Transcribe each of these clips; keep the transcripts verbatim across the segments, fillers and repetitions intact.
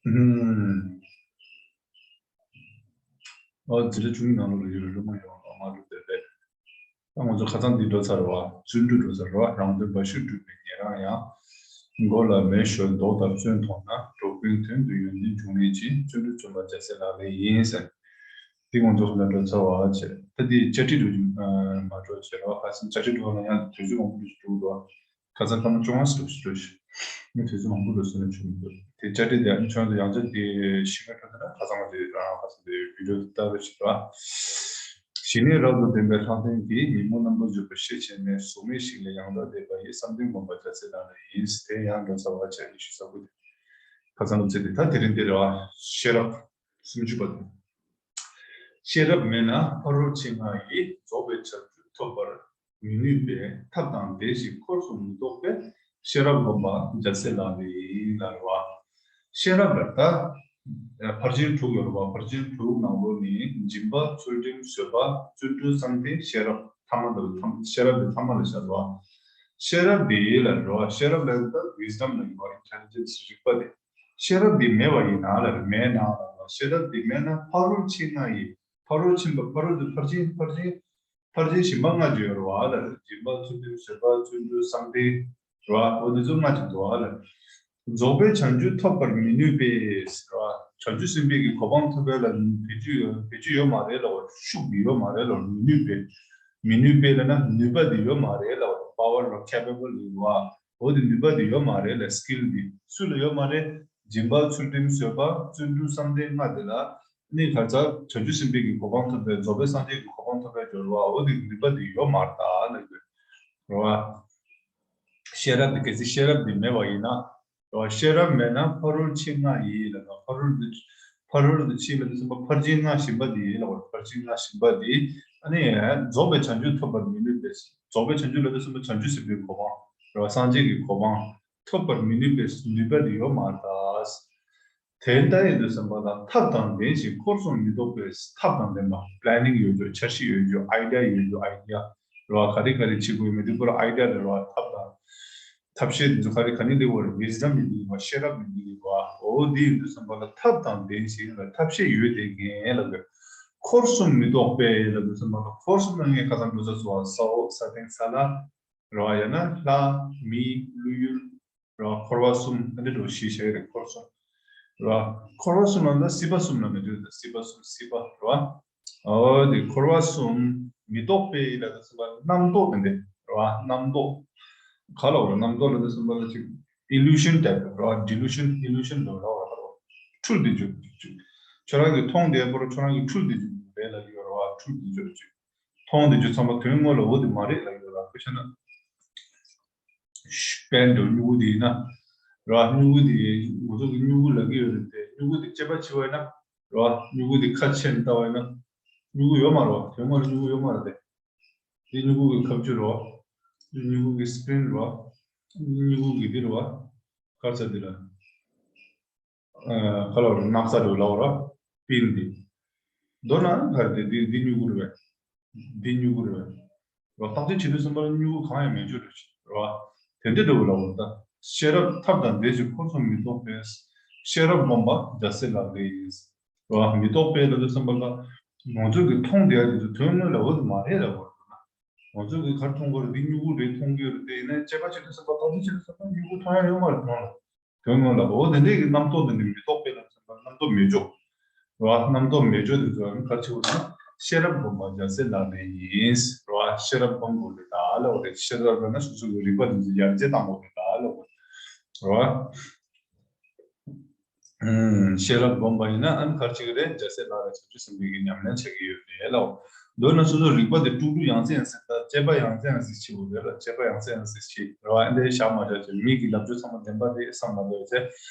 ཨུམ། ཨོ་འཛིན་གྲྭ་བཅུ་གཉིས་ནང་ལོགས་ལ་ཡོད་པའི་སློབ་མ་ཡོངས་ལ་དམའ་འབེབས་བསྟོད་པས། ད་ང་ཚོ་ཁ་སང་འདི་འགྲོ་ཚར་བ། བརྩོན་འགྲུས་འགྲོ་ཚར་བ། རང་དོན་འབའ་ཞིག་སྒྲུབ་པའི་ཉན་རང་ཡང་། མགོ་ལ་མེ་ཞོན་མདོག་ལྟར་བརྩོན་མཐོང་ན། འགྲོ་ཀུན་དོན་དུ་ཡོན་ཏན་འབྱུང་ནུས་ཀྱི། བརྩོན་འགྲུས་བརྩོན་པ་རྒྱལ་སྲས་ལག་ལེན་ཡིན་ཟེར། འདི་ང་ཚོ་ཁ་སང་འགྲོ་ཚར་བ་བྱས། ད་འདི་བཅར་འདྲི་འགྲོ་རྒྱུ་མ་འགྲོ་བྱས་ར། ཁ་སང་བཅར་འདྲི་འགྲོ་ན་ཡང་དུས་ཚོད་མང་པོ་འགྲོ་འགྲོ། ཁ་སང་སྐར་མ་བཅོ་ལྔ་ཙམ་ཞིག་འགྲོ་ཞིག་ངས་དུས་ཚོད་མང་པོ་འགྲོ་སོང་ན་ཆུང་མི་འདུག་དེ་བཅར་འདྲི་དེ་ཨ་ནི་ཁྱོད་ཚོ་ཡང་བསྐྱར་དེ་ཤེས་ཀ་ཐོན་ན་ཁ་སང་ང་ཚོའི་རང་ཁ་སང་དེ་བི་ཌིའོ་དེ་ལྟ་རུ་ཞིག་ར། ཞི་གནས་རབ་ཏུ་ལྡན་པའི་ལྷ་ལྡན་གྱི། ཉོན་མོངས་རྣམ་པར་འཇོམས་པའི་ཤེས་བྱེད་མའི། གཟུགས་མེད་ཞིང་ལས་ཡང་དག་འདས་པ་ཡི། བསམ་གཏན་སྒོམ་པ་རྒྱལ་སྲས་ལག་ལེན་ཡིན། དེ་ཡང་འགྲོ་ཚར་བ་བྱས་ཉི་ཤུ་རྩ་དགུ་དེ། ཁ་སང་ལོ་ཚེ་དེ་ད་དེ་རིང་འདིར་བ་ཤེས་རབ་སུམ་ཅུ་པ་དེ། ཤེས་རབ་མེད་ན་ཕ་རོལ་ཕྱིན་ལྔ་ཡི། རྫོགས་པའི་བྱང་ཆུབ་ཐོབ་པར་མི་ནུས་པས། ཐབས་དང་ལྡན་ཞིང་འཁོར་གསུམ་མི་རྟོག་པའི། ཤེས་རབ་སྒོམ་པ་རྒྱལ་སྲས་ལག་ལེན་ཡིན་ལ་རེ་བ། ཤེས་རབ་ལ་ད་ཕར་ཕྱིན་དྲུག་ཡོད་རེད་བ། ཕར་ཕྱིན་དྲུག་ནང་ལོགས་ནས་སྦྱིན་པ་ཚུལ་ཁྲིམས་བཟོད་པ་བརྩོན་འགྲུས་བསམ་གཏན་ཤེས་རབ་ཐ་མ་འདི་ཐ་ཤེས་རབ་འདི་ཐ་མ་ལ་བཞག་རེད་བ། ཤེས་རབ་འདི་ལ་རེད་བ། ཤེས་རབ་ལ་ད་wisdom ལ་ཡོད་བ། intelligence རིག་པ་དེ། ཤེས་རབ་འདི་མེད་པ་ཡིན་ན་ལ་རེད། མེད་ན་ལ་རེད་བ། ཤེས་རབ་འདི་མེད་ན་ཕ་རོལ་ཕྱིན་ལྔ་ཡི། ཕ་རོལ་ཕྱིན་པ་ཕ་རོལ་ཏུ་ཕར་ཕྱིན་ཕར་ཕྱིན་ཕར་ཕྱིན་ཞིང་པ་ལྔ་ཅིག་ཡོད་རེད་བ་ལ། སྦྱིན་པ་ཚུལ་ཁྲིམས་བཟོད་པ་བརྩོན་འགྲུས་བསམ་གཏན་རེད་བ། འོ་འདི་ཚོ་ལྔ་ཅིག་འདུག་བ་ལ། རྫོགས་པའི་བྱང་ཆུབ་ཐོབ་པར་མི་ནུས་པས་རེད་བ། བྱང་ཆུབ་སེམས་དཔའི་གི་གོ་འཕང་ཐོབ་པའི་ལ་བེད་སྤྱོད་ཡོད་བེད་སྤྱོད་ཡོད་མ་རེད་ལ། ཤུགས་འདི་ཡོད་མ་རེད་ལ། མི་ནུས་པས། མི་ནུས་པས་ལ་ན་ནུས་པ་འདི་ཡོད་མ་རེད་ལ། power ལ་capable ཡོད་བ། འོ་དེ་ནུས་པ་དེ་ཡོད་མ་རེད་ལ། skill དེ་སུ་ལ་ཡོད་མ་རེད། སྦྱིན་པ་ཚུལ་ཁྲིམས་བཟོད་པ་བརྩོན་འགྲུས་བསམ་གཏན་ལྔ་དེ་ལ་ནི་ག་ཚ་བྱང་ཆུབ་སེམས་དཔའི་གི་གོ་འཕང་ཐོབ་པའི་རྫོགས་པའི་སངས་རྒྱས་ཀྱི་གོ་འཕང་ཐོབ་པའི་སྦྱོར་བ་འོ་དེ་ནུས་པ་དེ་ཡོད་མ་རེད་ད་ལ་ཡོད་རེད་བ། ཤེས་རབ་དེ་གལ་སྲིད་ཤེས་རབ་དེ་མེད་པ་ཡིན་ན་རེད་བ། ཤེས་རབ་མེད་ན་ཕ་རོལ་ཕྱིན་ལྔ་ཡིན་ལ་ཕ་རོལ་དུ་ཕ་རོལ་དུ་ཕྱིན་ལ་དུ་སེམས་པ་ཕར་ཕྱིན་ལྔ་ཞིམ་པ་དེ་ཡིན་ལ་ཕར་ཕྱིན་ལྔ་ཞིམ་པ་དེ་ཨ་ནི་རྫོགས་པའི་བྱང་ཆུབ་ཐོབ་པར་མི་ནུས་པས། རྫོགས་པའི་བྱང་ཆུབ་ལ་དུ་སེམས་པ་བྱང་ཆུབ་སེམས་དཔའི་གོ་འཕང་རེད་བ། སངས་རྒྱས་ཀྱི་གོ་འཕང་ཐོབ་པར་མི་ནུས་པའི་ནུས་པ་དེ་ཡོད་མ་རེད་ད། དེ་ལྟ་ཡིན་དུས་ཙམ་པ་ལ་ཐབས་དང་ལྡན་ཞིང་འཁོར་གསུམ་མི་རྟོག་པའི་ཐབས་དང་ལྡན་པ་planning ཡོད་རྒྱུ་འཆར་གཞི་ཡོད་རྒྱུ་idea ཡོད་རྒྱུ་idea རེད་བ། ག་རེ་ག་རེ་བྱེད་དགོས་མི་འདུག་པར་idea རེད་བ། ཐབས་དང་ཐབས་ཤེས་འདི་ཚོ་ག་རེ་ག་ནས་སླེབས་པ་རེད། wisdom ནས་སླེབས་པ། ཤེས་རབ་ནས་སླེབས་པ། འོ་འདི་ཡིན་དུས་ཙམ་པ་ལ་ཐབས་དང་ལྡན་ཞིང་ལ་ཐབས་ཤེས་ཡོད་དེ་ངས་ལབ་དགོས། འཁོར་གསུམ་མི་རྟོག་པའི་ལབ་དུས་ཙམ་པ་ལ་འཁོར་གསུམ་ལ་ངས་ཁ་སང་འགྲོ་ས་སོ་བ་ས་འོག་ས་སྟེང་ས་བླ་རེད་བ། ཡང་ན་ལྷ་མི་ཀླུ་ཡུལ་རེད་བ། འཁོར་བ་གསུམ་ཨ་འདི་འགྲོ་ཞེས་བྱ་ཡི་རེད། འཁོར་གསུམ་རེད་བ། འཁོར་བ་གསུམ་ལ་ད་སྲིད་པ་གསུམ་ལ་མི་འདོད་ད་སྲིད་པ་གསུམ་སྲིད་པ་རེད་བ། འོ་དེ་འཁོར་བ་གསུམ་མི་རྟོག་པའི་ལ་དུས་ཙམ་པ་རྣམ་རྟོག་དེ་འདྲ་རེད་བ། རྣམ་རྟོག་ག་ལ་བ་རེད། རྣམ་རྟོག་ལ་དུས་ཙམ་པ་ལ་ཅིག་illusion type རེད་བ། delusion illusion ལ་རེད་བ། འཁྲུལ་བསྡད་རྒྱུ་ཅིག་ཁྱོད་རང་གིས་མཐོང་བསྡད་པར་ཁྱོད་རང་གིས་འཁྲུལ་བསྡད་རྒྱུ་རེད་ལ་ཡོད་རེད་བ། འཁྲུལ་བསྡད་རྒྱུ་ཅིག་མཐོང་བསྡད་རྒྱུ་ཚང་མ་དོན་དངོས་ལ་འོ་དེ་མ་རེད་ལ་ཡོད་རེད་བ། དཔེ་ཆ་ན། པན་འདྲ་བོ་སྨྱུ་གུ་དེ་ཡིན་ན་ར། སྨྱུ་གུ་དེ་ང་ཚོ་གི་སྨྱུ་གུ་ལབ་ཀྱི་ཡོད་རེད་དེ། སྨྱུ་གུ་དེ་དཔྱད་པ་བྱས་པ་ཡིན་ན་ར། སྨྱུ་གུ་དེ་ཁ་ཕྱེ་ནས་ལྟ་བ་ཡིན་ན་སྨྱུ་གུ་ཡོད་མ་རེད་བ། དོན་དངོས་ལ་སྨྱུ་གུ་ཡོད་མ་རེད་དེ། དེ་སྨྱུ་གུ་གི་ཁ་བཅུ་རེད་བ། དེ་སྨྱུ་གུ་གི་སི་ཀི་རིན་རེད་བ། སྨྱུ་གུ་གི་འདི་རེད་བ། ག་རེ་ཟེར་འདི་ལ། ཨ་ག་ལ་བ་རེད། སྣག་ཚ་རེད་བ་ལབ་པ་ར། པིན་འདི། མདོར་ན་ག་རེ་དེ་འདི་འདི་སྨྱུ་གུ་རེད་བས། འདི་སྨྱུ་གུ་རེད་བས། རོ། བརྟག་དཔྱད་བྱེད་དུས་ཙམ་པ་ལ་སྨྱུ་གུ་གང་ཡང་མེད་རྒྱུ་རེད་རོ། དེ་འདྲ་འདྲ་བོ་ལ་འོ་ད། ཤེས་རབ་ཐབས་དང་ལྡན་ཞིང་འཁོར་གསུམ་མི་རྟོག་པའི། ཤེས་རབ་སྒོམ་པ་རྒྱལ་སྲས་ལག་ལེན་ཡིན། རོ། མི་རྟོག་པའི་ལ་དུས་ཙམ་པ་ལ། ང་ཚོ་གི་མཐོང་བསྡད་ཡ་དེ་ཚོ་དོན་དངོས་ལ་འོ་དེ་མ་རེད་ལ་འོ་དེ་ན། ང་ཚོ་གི་ག་རེ་མཐོང་གི་རེད། འདི་སྨྱུ་གུ་རེད་མཐོང་གི་ཡོད་རེད་དེ། ཡིན་ན་དཔྱད་པ་བྱེད་དུས་ཙམ་པ་བརྟག་དཔྱད་བྱེད་དུས་ཙམ་པ་སྨྱུ་གུ་མཐོང་ཡ་ཡོད་མ་རེད་མཐོང་ལ། དོན་དངོས་ལ་འོ་དེ་འདྲའི་གི་རྣམ་རྟོག་དེ་འདྲ་མི་རྟོག་པའི་ལ་དུས་ཙམ་པ་རྣམ་རྟོག་མེད་འཇོག་རོ། རྣམ་རྟོག་མེད་འཇོག་དེ་ཚོ་ཡང་ག་རེ་བྱེད་དགོས་ན་ཤེས་རབ་སྒོམ་པ་རྒྱལ་སྲས་ལག་ལེན་ཡིན། རོ། ཤེས་རབ་སྒོམ་དགོས་རེད་ད་ལབ་པ་རེད། ཤེས་རབ་ལབ་ན་སོ་སོ་གི་རིག་པ་དེ་ཚོ་ཡར་རྒྱས་བཏང་དགོས་རེད་ད་ལབ་པ་རེད། རོ། ཨུམ། ཤེས་རབ་སྒོམ་པ་ཡིན་ན་ཨ་ནི་ག་རེ་བྱེད་ཀྱི་རེད། རྒྱལ་སྲས་ལག་ལེན་བྱང་ཆུབ་སེམས་དཔའི་གི་ཉམས་ལེན་བྱེད་ཀྱི་ཡོད་རེད་ལབ། མདོར་ན་སོ་སོ་རིག་པ་དེ་དཀྲུག་དཀྲུག་ཡང་སེ་ཡང་སེ་ད་དཔྱད་པ་ཡང་སེ་ཡང་སེ་བྱེད་དགོས་རེད་ལ། དཔྱད་པ་ཡང་སེ་ཡང་སེ་བྱེད་རེད་བ། ཨ་འདྲའི་བཞག་མ་བཞག་ཅིག་མི་གི་ལབ་རྒྱུ་ཚང་མ་བདེན་པ་རེད་བསམ་མ་འདོད་ཚེ།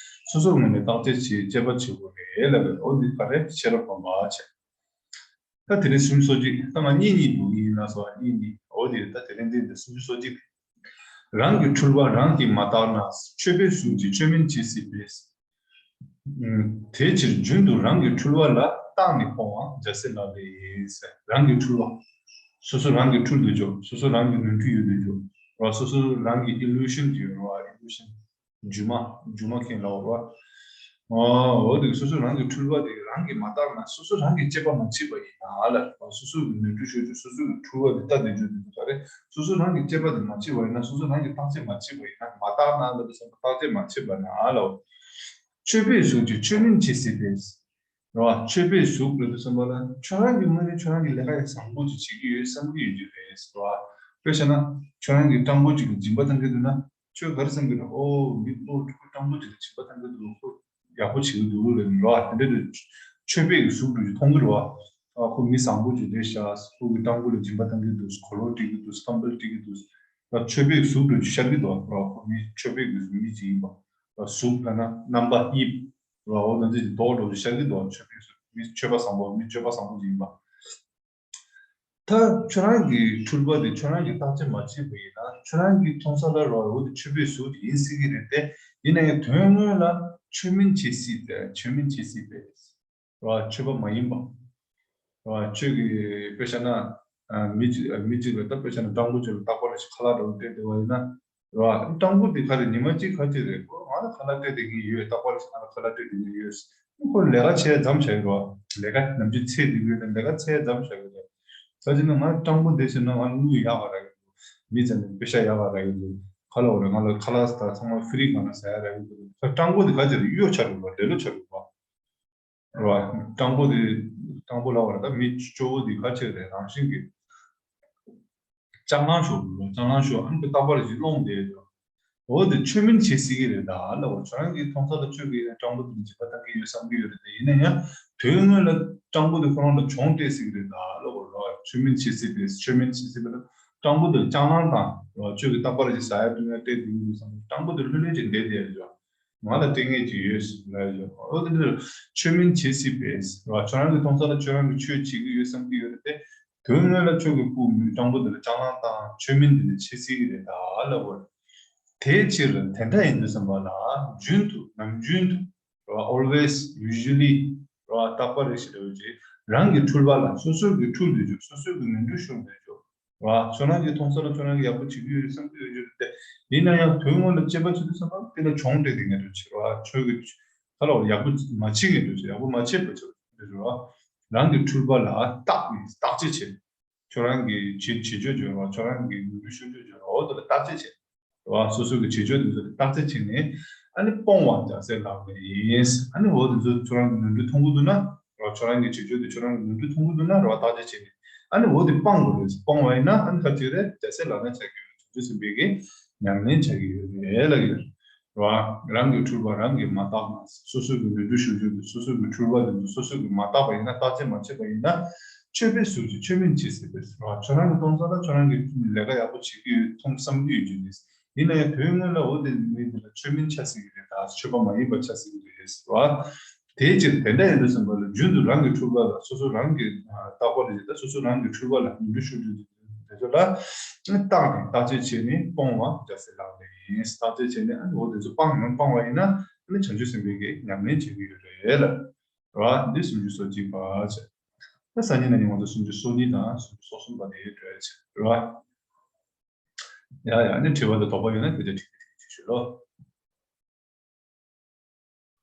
སོ་སོའི་ངོས་ནས་བརྟག་དཔྱད་བྱེད་དཔྱད་པ་བྱེད་དགོས་རེད་ལབ་པས། འོ་འདི་ག་རེ་ཤེས་རབ་སྒོམ་པ་བྱེད། ད་དེ་རིང་སུམ་ཅུ་སོ་གཅིག་ད་ང་གཉིས་གཉིས་འདུག་ཡིན་ན་སོ་གཉིས་གཉིས། འོ་དེ་ད་དེ་རིང་འདི་འདི་སུམ་ཅུ་སོ་གཅིག་རང་གི་འཁྲུལ་པ་རང་གིས་མ་བརྟགས་ན། ཆོས་པའི་གཟུགས་ཀྱིས་ཆོས་མིན་བྱེད་སྲིད་པས། དེ་ཕྱིར་རྒྱུན་དུ་རང་གི་འཁྲུལ་པ་ལ། བརྟགས་ནས་སྤོང་བ་རྒྱལ་སྲས་ལག་ལེན་ཡིན་ཟེར། རང་གི་འཁྲུལ་པ། སོ་སོ་རང་གི་འཁྲུལ་དུ་འཇོག་སོ་སོ་རང་གི་ནོར་འཁྲུལ་ཡོད་དུ་འཇོག་རོ། སོ་སོ་རང་གི་ཨི་ལུ་ཤན་གྱི་རོ། ཨི་ལུ་ཤན། སྒྱུ་མ། སྒྱུ་མ་མཁན་ལ་འོ་རོ། འོ་དེ་སོ་སོ་རང་གི་འཁྲུལ་པ་དེ་རང་གིས་མ་བརྟགས་ན། སོ་སོ་རང་གིས་དཔྱད་པ་མ་བྱས་པ་ཡིན་ན་ལ། སོ་སོ་གི་ནོར་འཁྲུལ་ཤོར་རྒྱུ། སོ་སོ་གི་འཁྲུལ་པ་དེ་ལྟ་བསྡད་རྒྱུ་དེ་ཚོ་ག་རེ། སོ་སོ་རང་གིས་དཔྱད་པ་དེ་མ་བྱས་པ་ཡིན་ན། སོ་སོ་རང་གིས་བརྟག་དཔྱད་མ་བྱས་པ་ཡིན་ན། མ་བརྟགས་ན་ལ་དེ་བསམ་པ་བརྟག་དཔྱད་མ་བྱས་པ་ན་ལ། འོ། ཆོས་པའི་གཟུགས་ཀྱིས་ཆོས་མིན་བྱེད་སྲིད་པས། རེད་བ། ཆོས་པའི་གཟུགས་ལ་དུ་བསམ་པ་ལ། ཁྱོད་རང་གི་ངོས་ནས་ཁྱོད་རང་གི་ལས་ཀ་ཡང་བཟང་པོ་ཅིག་བྱེད་ཀྱི་ཡོད་བསམ་གྱི་ཡོད་ཀྱི་རེད་ཟེར་བ། དཔེ་བཞག་ན་ཁྱོད་རང་གི་སྤྲང་པོ་ཅིག་ལ་སྦྱིན་པ་བཏང་གི་འདུག་ན། ཁྱོད་ག་རེ་བསམ་གྱི་རེད། ཨོ་མི་ཨོ་ཕྲུ་གུ་སྤྲང་པོ་ཅིག་ལ་སྦྱིན་པ་བཏང་གི་འདུག་ཁོ་ཡག་པོ་བྱེད་ཀྱི་འདུག་ལབ་ནས་རེད་བ། དེ་འདྲ་དུ་ཆོས་པའི་གཟུགས་འདྲ་ཅིག་མཐོང་གི་རེད་བ། ཨ་ཁོ་མི་བཟང་པོ་ཅིག་རེད་ཤག་ཁོ་གི་སྤྲང་པོ་ལ་སྦྱིན་པ་བཏང་གི་འདུག་གོས་ལོག་སྤྲད་ཀྱི་འདུག་སྐམ་པོ་སྤྲད་ཀྱི་འདུག་ད་ཆོས་པའི་གཟུགས་འདྲ་ཅིག་ཤར་གྱི་འདུག་རེད་བ། ཁོ་མི་ཆོས་པའི་གཟུགས་མི་ཅིག་ཡིན་པ། གཟུགས་ལབ་ན་རྣམ་པ་དབྱིབས། ར་འོ་ན་འདི་རྡོག་རྡོག་ཅིག་ཤར་གྱི་འདུག་ཆོས་པའི་གཟུགས། མི་ཆོས་པ་བཟང་པོ། མི་སྤྱོད་པ་བཟང་པོ་ཅིག་ཡིན་པ། ད་ཁྱོད་རང་གི་འཁྲུལ་པ་དེ་ཁྱོད་རང་གིས་བརྟག་དཔྱད་མ་བྱས་པ་ཡིན་ན། ཁྱོད་རང་གིས་མཐོང་ས་ལ་ར་འོ་དེ་ཆོས་པའི་གཟུགས་དེ་ཡིན་སྲིད་ཀྱི་རེད་དེ། ཡིན་ན་ཡང་དོན་དངོས་ལ་ཆོས་མིན་བྱེད་སྲིད་དེ། ཆོས་མིན་བྱེད་སྲིད་པས། ར་ཆོས་པ་མ་ཡིན་པ། ར་ཆོས་ཀྱི་དཔེ་བཞག་ན། ཨ་མི་གཅིག་ཨ་མི་གཅིག་ལ་ད་དཔེ་བཞག་ན་སྤྲང་པོ་གཅིག་ལ་རྟག་པར་ཞིག་ཁ་ལག་འདྲ་བོ་སྤྲད་བསྡད་པ་ཡིན་ན། ར་སྤྲང་པོ་དེ་ག་རེ་ཉི་མ་གཅིག་ཁ་ཅིག་རེད། ཁོ་ང་ལ་ཁ་ལག་སྤྲད་བསྡད་ཀྱི་ཡོད། རྟག་པར་ཞིག་ང་ལ་ཁ་ལག་སྤྲད་བསྡད་ཀྱི་ཡོད། ཁོ་ལས་ཀ་བྱས་མཚམས་བཞག་ཡོད་ར། ལས་ཀ་ནམ་རྒྱུན་ཚེ་འདི་ཡོད་ན་ལས་ཀ་བྱས་མཚམས་བཞག་ཡོད་ར། ད་ཅི་ན་ང་སྤྲང་པོ་དེ་ཟེར་ན་ང་དངུལ་ཡག་ག་རག་གི་འདུག་མི་ཚང་མས་པེ་ཤ་ཡག་ག་རག་གི་འདུག་ཁ་ལོ་རེ་ང་ལ་ཁ་ལག་ད་ཚང་མ་ཧྥི་རི་ང་ལ་ཟ་ཡ་རག་གི་འདུག་ད་སྤྲང་པོ་དེ་ག་ཅིག་རེད། གཡོ་ཆགས་རེད་ར། ལེ་ལོ་ཆགས་རེད་ར། རེད་བ། སྤྲང་པོ་དེ་སྤྲང་པོ་ལབ་པ་རེད། ད་མི་སྐྱོ་བོ་དེ་ག་ཅིག་རེད། རང་བཞིན་གྱིས་སྤྱང་ལང་ཤོར་རེད་ར། སྤྱང་ལང་ཤོར། ཨ་ནི་རྟག་པར་ཞིག་སློང་བསྡད་ཡོད། འོ་དེ་ཆོས་མིན་བྱེད་སྲིད་ཀྱི་རེད་ད་ལབ་པ། ཁྱོད་རང་གིས་མཐོང་ས་ལ་ཆོས་ཀྱི་སྤྲང་པོ་དེ་ལ་སྦྱིན་པ་བཏང་གི་ཡོད་བསམ་གྱི་ཡོད་རེད་དེ། ཡིན་ན་ཡང་དོན་དངོས་ལ་སྤྲང་པོ་དེ་ཁོ་རང་ལ་གྱོང་སྤྲད་སྲིད་ཀྱི་རེད་ད་ལབ་པ་རེད་བ། ཆོས་མིན་བྱེད་སྲིད་པས། ཆོས་མིན་བྱེད་སྲིད་པས་ལ་སྤྲང་པོ་དེ་ལ་སྤྱང་ལང་དང་རེད་བ། ཁྱོད་ཀྱིས་རྟག་པར་ཞིག་ཟ་ཡ་བཏུང་ཡ་སྤྲད་དེ་ཡོད་བསམ། སྤྲང་པོ་དེ་ལྷོད་ལྷོད་ཅིག་བསྡད་བསྡད་རེད་བ། ང་ལ་སྤྲད་མཁན་ཅིག་ཡོད་ཟེར་ལབ་ཡོད། འོ་དེ་འདྲ་ཆོས་མིན་བྱེད་སྲིད་པས་ར། ཁྱོད་རང་གི་མཐོང་ས་ལ་ཁྱོད་རང་གིས་ཆོས་བྱེད་ཀྱི་ཡོད་བསམ་གྱི་ཡོད་རེད་དེ། དོན་དངོས་ལ་ཁྱོད་ཀྱི་སྤུ་མི་སྤྲང་པོ་འདི་ལ་སྤྱང་ལང་དང་ཆོས་མིན་འདི་ལ་བྱེད་སྲིད་ཀྱི་རེད་ད་ལབ་པ་རེད། དེའི་ཕྱིར་དེ་འདྲ་ཡིན་དུས་ཙམ་པ་ལ་རྒྱུན་དུ་ནམ་རྒྱུན་དུ་ར་always, usually ར་རྟག་པར་རེ་ཞིག་རེ་བ་ཅིག་རང་གི་འཁྲུལ་པ་ལ། སོ་སོ་གི་འཁྲུལ་འདོད་རྒྱུ། སོ་སོ་གི་ནོར་འཁྲུལ་ཤོར་འདོད་རྒྱུ། ར་ཁྱོད་རང་གི་མཐོང་ས་ལ་ཁྱོད་རང་གི་ཡག་པོ་བྱེད་ཀྱི་ཡོད་བསམ་གྱི་ཡོད་རྒྱུ་རེད་དེ། ཡིན་ན་ཡང་དོན་དངོས་ལ་དཔྱད་པ་བྱེད་དུས་ཙམ་པ་དེ་ལ་གྱོང་སྤྲད་དེ་ངས་འགྲོ་བྱེད་ར། ཁྱོད་ཀྱི་ཁ་ལ་ཡག་པོ་མ་བྱེད་ངས་འགྲོ་བྱེད། ཡག་པོ་མ་བྱེད་པ་བྱེད་ར། རང་གི་འཁྲུལ་པ་ལ་བརྟག་ནས་བརྟག་དཔྱད་བྱེད། ཁྱོད་རང་གི་བྱེད་བྱེད་སྤྱོད་སྦྱོར་བ། ཁྱོད་རང་གི་ནོར་འཁྲུལ་ཤོར་སྤྱོད་སྦྱོར་བ། འོ་དེ་ལ་བརྟག་དཔྱད་བྱེད། རེད་བ། སོ་སོ་གི་བྱེད་སྤྱོད་དེ་ཚོ་ལ་བརྟག་དཔྱད་བྱས་ནས། ཨ་ནི་སྤོང་བ་རྒྱལ་སྲས་ལག་ལེན་ཡིན། ཨ་ནི་འོ་དེ་ཚོ་ཁྱོད་རང་གི་ནོར་འཁྲུལ་མཐོང་གི་འདུག་ན། རེད་བ། ཁྱོད་རང་གི་བྱེད་སྤྱོད་དེ་ཁྱོད་རང་གི་ནོར་འཁྲུལ་མཐོང་གི་འདུག་ན། རེད་བ། བརྟག་དཔྱད་བྱས་ནས། ཨ་ནི་འོ་དེ་སྤང་དགོས་རེད། སྤོང་བ་ཡིན་ན་ཨ་ནི་ག་ཅིག་རེད། རྒྱལ་སྲས་ལག་ལེན་ཆགས་ཀྱི་ཡོད་རེད། བྱང་ཆུབ་སེམས་དཔའི་གི་ཉམས་ལེན་ཆགས་ཀྱི་ཡོད་རེད་ལབ་ཀྱི་ཡོད། རེད་བ། རང་གི་འཁྲུལ་པ་རང་གིས་མ་བརྟགས་ན། སོ་སོ་གི་ནོར་འཁྲུལ་ཤོར་སྤྱོད་དེ། སོ་སོ་གི་འཁྲུལ་པ་དེ་ཚོ་སོ་སོ་གིས་མ་བརྟགས་པ་ཡིན་ན། བརྟག་དཔྱད་མ་བྱས་པ་ཡིན་ན། ཆོས་པའི་གཟུགས་ཀྱིས་ཆོས་མིན་བྱེད་སྲིད་པས། རེད་བ། ཁྱོད་རང་གི་མཐོང་ས་ལ་ཁྱོད་རང་གིས་ལས་ཀ་ཡག་པོ་བྱེད་ཀྱི་ཡོད་མཐོང་བསམ་གྱི་ཡོད་རྒྱུ་རེད། ཡིན་ན་ཡང་དོན་དངོས་ལ་འོ་དེ་མི་དེ་ལ་ཆོས་མིན་ཆགས་སྲིད་ཀྱི་རེད། ད་ཆོས་པ་མ་ཡིན་པ་ཆགས་སྲིད་ཀྱི་རེད་ཟེར་བ། དེའི་ཕྱིར་དེ་འདྲ་ཡིན་དུས་ཙམ་པ་ལ་རྒྱུན་དུ་རང་གི་འཁྲུལ་པ་ལ། སོ་སོ་རང་གི་ཨ་རྟག་པར་རེད། ད་སོ་སོ་རང་གི་འཁྲུལ་པ་ལ་ནོར་འཁྲུལ་ཤོར་དུས་དེ་ཚོ་ལ་བརྟགས་ནས་བརྟག་དཔྱད་བྱས་ནས་སྤོང་བ་རྒྱལ་སྲས་ལག་ལེན་ཡིན། བརྟག་དཔྱད་བྱས་ནས་ཨ་ནི་འོ་དེ་ཚོ་སྤང་ཡང་སྤང་བ་ཡིན་ན། ཨ་ནི་བྱང་ཆུབ་སེམས་དཔའི་གི་ཉམས་ལེན་བྱེད་ཀྱི་ཡོད་རེད་ལ། རེད་བ། འདི་སུམ་ཅུ་སོ་གཅིག་པ་བྱས། ད་སང་ཉིན་གནངས་ཉིན་ང་ཚོ་སུམ་ཅུ་སོ་གཉིས་དང་སུམ་ཅུ་སོ་གསུམ་པ་དེ་འགྲོ་ཡ་བྱས། རེད་བ། ཡ་ཡ། ཨ་ནི་དྲི་བ་དང་དོགས་པ་ཡོད་ན་སྐད་ཆ་དྲི་དྲི་དྲི་ཞུ་ལོ།